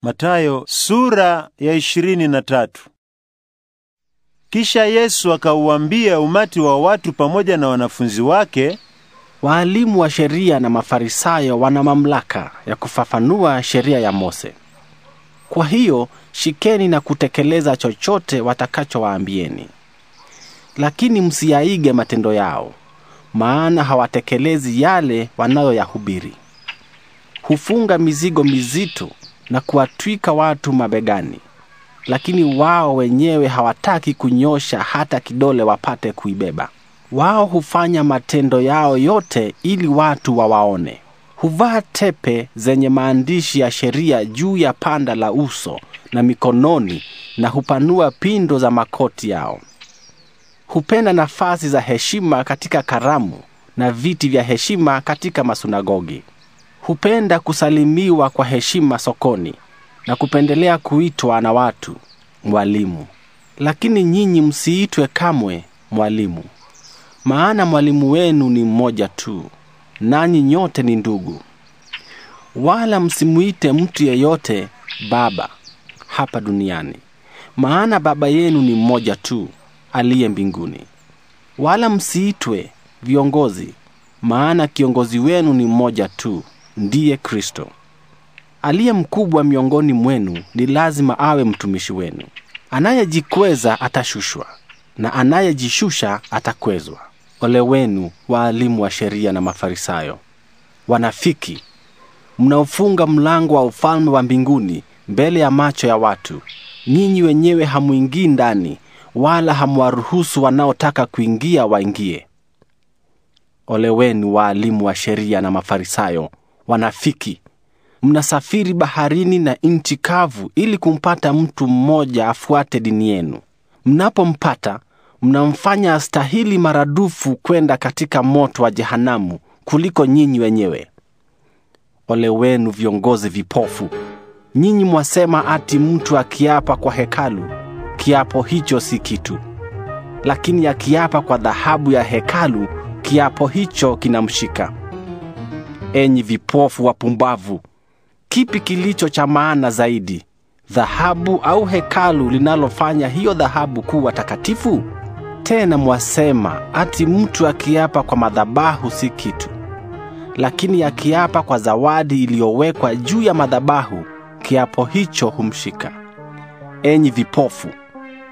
Mathayo sura ya 23. Kisha Yesu akauambia umati wa watu pamoja na wanafunzi wake, waalimu wa sheria na Mafarisayo wana mamlaka ya kufafanua sheria ya Mose. Kwa hiyo shikeni na kutekeleza chochote watakachowaambieni. Lakini msiyaige matendo yao, maana hawatekelezi yale wanayoyahubiri. Hufunga mizigo mizito na kuwatwika watu mabegani, lakini wao wenyewe hawataki kunyosha hata kidole wapate kuibeba. Wao hufanya matendo yao yote ili watu wawaone. Huvaa tepe zenye maandishi ya sheria juu ya panda la uso na mikononi, na hupanua pindo za makoti yao. Hupenda nafasi za heshima katika karamu na viti vya heshima katika masunagogi. Hupenda kusalimiwa kwa heshima sokoni na kupendelea kuitwa na watu mwalimu. Lakini nyinyi msiitwe kamwe mwalimu, maana mwalimu wenu ni mmoja tu, nanyi nyote ni ndugu. Wala msimuite mtu yeyote baba hapa duniani, maana baba yenu ni mmoja tu aliye mbinguni. Wala msiitwe viongozi, maana kiongozi wenu ni mmoja tu, ndiye Kristo. Aliye mkubwa miongoni mwenu ni lazima awe mtumishi wenu. Anayejikweza atashushwa, na anayejishusha atakwezwa. Ole wenu waalimu wa sheria na Mafarisayo, wanafiki! Mnaofunga mlango wa ufalme wa mbinguni mbele ya macho ya watu. Nyinyi wenyewe hamuingii ndani, wala hamwaruhusu wanaotaka kuingia waingie. Ole wenu waalimu wa sheria na Mafarisayo, wanafiki! Mnasafiri baharini na nchi kavu ili kumpata mtu mmoja afuate dini yenu. Mnapompata, mnamfanya astahili maradufu kwenda katika moto wa jehanamu kuliko nyinyi wenyewe. Ole wenu viongozi vipofu! Nyinyi mwasema ati mtu akiapa kwa hekalu, kiapo hicho si kitu. Lakini akiapa kwa dhahabu ya hekalu, kiapo hicho kinamshika. Enyi vipofu wapumbavu! Kipi kilicho cha maana zaidi, dhahabu au hekalu linalofanya hiyo dhahabu kuwa takatifu? Tena mwasema ati mtu akiapa kwa madhabahu si kitu, lakini akiapa kwa zawadi iliyowekwa juu ya madhabahu, kiapo hicho humshika. Enyi vipofu,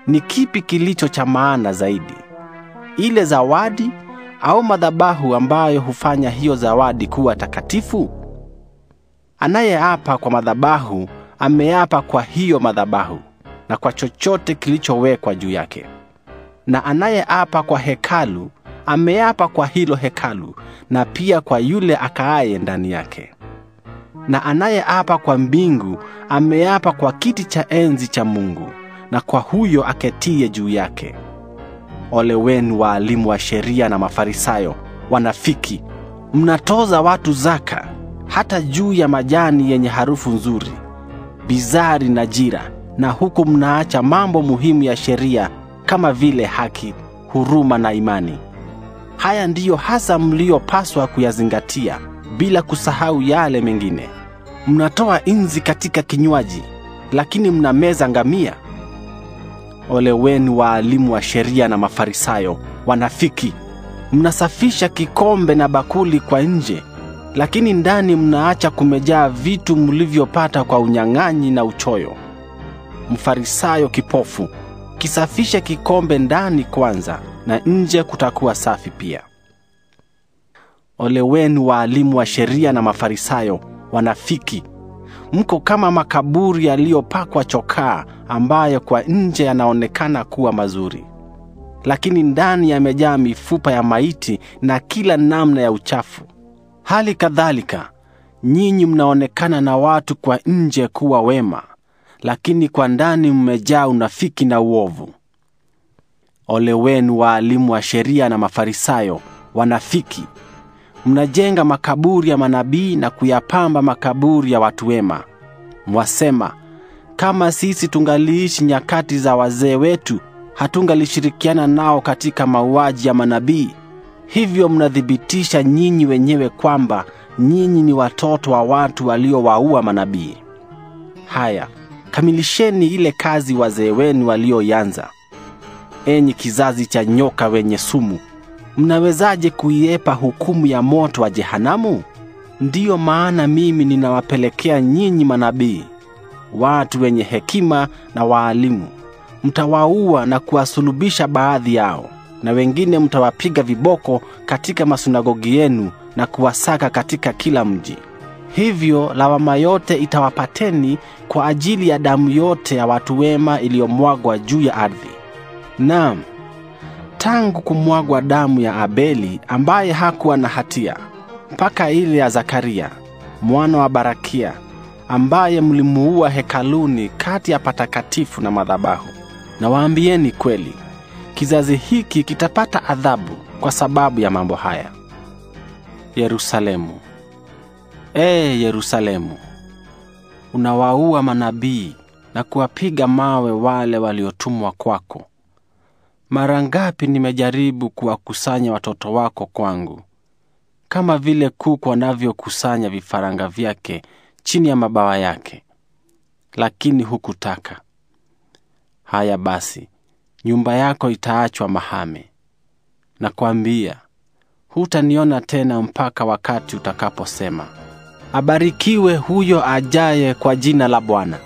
ni kipi kilicho cha maana zaidi, ile zawadi au madhabahu ambayo hufanya hiyo zawadi kuwa takatifu? Anayeapa kwa madhabahu ameapa kwa hiyo madhabahu na kwa chochote kilichowekwa juu yake. Na anayeapa kwa hekalu ameapa kwa hilo hekalu na pia kwa yule akaaye ndani yake. Na anayeapa kwa mbingu ameapa kwa kiti cha enzi cha Mungu na kwa huyo aketie juu yake. Ole wenu waalimu wa sheria na Mafarisayo, wanafiki! Mnatoza watu zaka hata juu ya majani yenye harufu nzuri, bizari na jira, na huku mnaacha mambo muhimu ya sheria kama vile haki, huruma na imani. Haya ndiyo hasa mliopaswa kuyazingatia, bila kusahau yale mengine. Mnatoa inzi katika kinywaji, lakini mnameza ngamia. Ole wenu waalimu wa sheria na Mafarisayo, wanafiki! Mnasafisha kikombe na bakuli kwa nje, lakini ndani mnaacha kumejaa vitu mlivyopata kwa unyang'anyi na uchoyo. Mfarisayo kipofu, kisafishe kikombe ndani kwanza, na nje kutakuwa safi pia. Ole wenu waalimu wa sheria na Mafarisayo, wanafiki! Mko kama makaburi yaliyopakwa chokaa, ambayo kwa nje yanaonekana kuwa mazuri, lakini ndani yamejaa mifupa ya maiti na kila namna ya uchafu. Hali kadhalika, nyinyi mnaonekana na watu kwa nje kuwa wema, lakini kwa ndani mmejaa unafiki na uovu. Ole wenu waalimu wa sheria na Mafarisayo, wanafiki! Mnajenga makaburi ya manabii na kuyapamba makaburi ya watu wema. Mwasema, kama sisi tungaliishi nyakati za wazee wetu, hatungalishirikiana nao katika mauaji ya manabii. Hivyo mnathibitisha nyinyi wenyewe kwamba nyinyi ni watoto wa watu waliowaua manabii. Haya, kamilisheni ile kazi wazee wenu walioianza. Enyi kizazi cha nyoka wenye sumu, mnawezaje kuiepa hukumu ya moto wa jehanamu? Ndiyo maana mimi ninawapelekea nyinyi manabii, watu wenye hekima na waalimu. Mtawaua na kuwasulubisha baadhi yao, na wengine mtawapiga viboko katika masunagogi yenu na kuwasaka katika kila mji. Hivyo lawama yote itawapateni kwa ajili ya damu yote ya watu wema iliyomwagwa juu ya ardhi. Naam, tangu kumwagwa damu ya Abeli ambaye hakuwa na hatia, mpaka ile ya Zakaria mwana wa Barakia ambaye mlimuua hekaluni kati ya patakatifu na madhabahu. Nawaambieni kweli, kizazi hiki kitapata adhabu kwa sababu ya mambo haya. Yerusalemu, ee Yerusalemu, unawaua manabii na kuwapiga mawe wale waliotumwa kwako. Mara ngapi nimejaribu kuwakusanya watoto wako kwangu, kama vile kuku anavyokusanya vifaranga vyake chini ya mabawa yake, lakini hukutaka. Haya basi, nyumba yako itaachwa mahame. Nakwambia, hutaniona tena mpaka wakati utakaposema, abarikiwe huyo ajaye kwa jina la Bwana.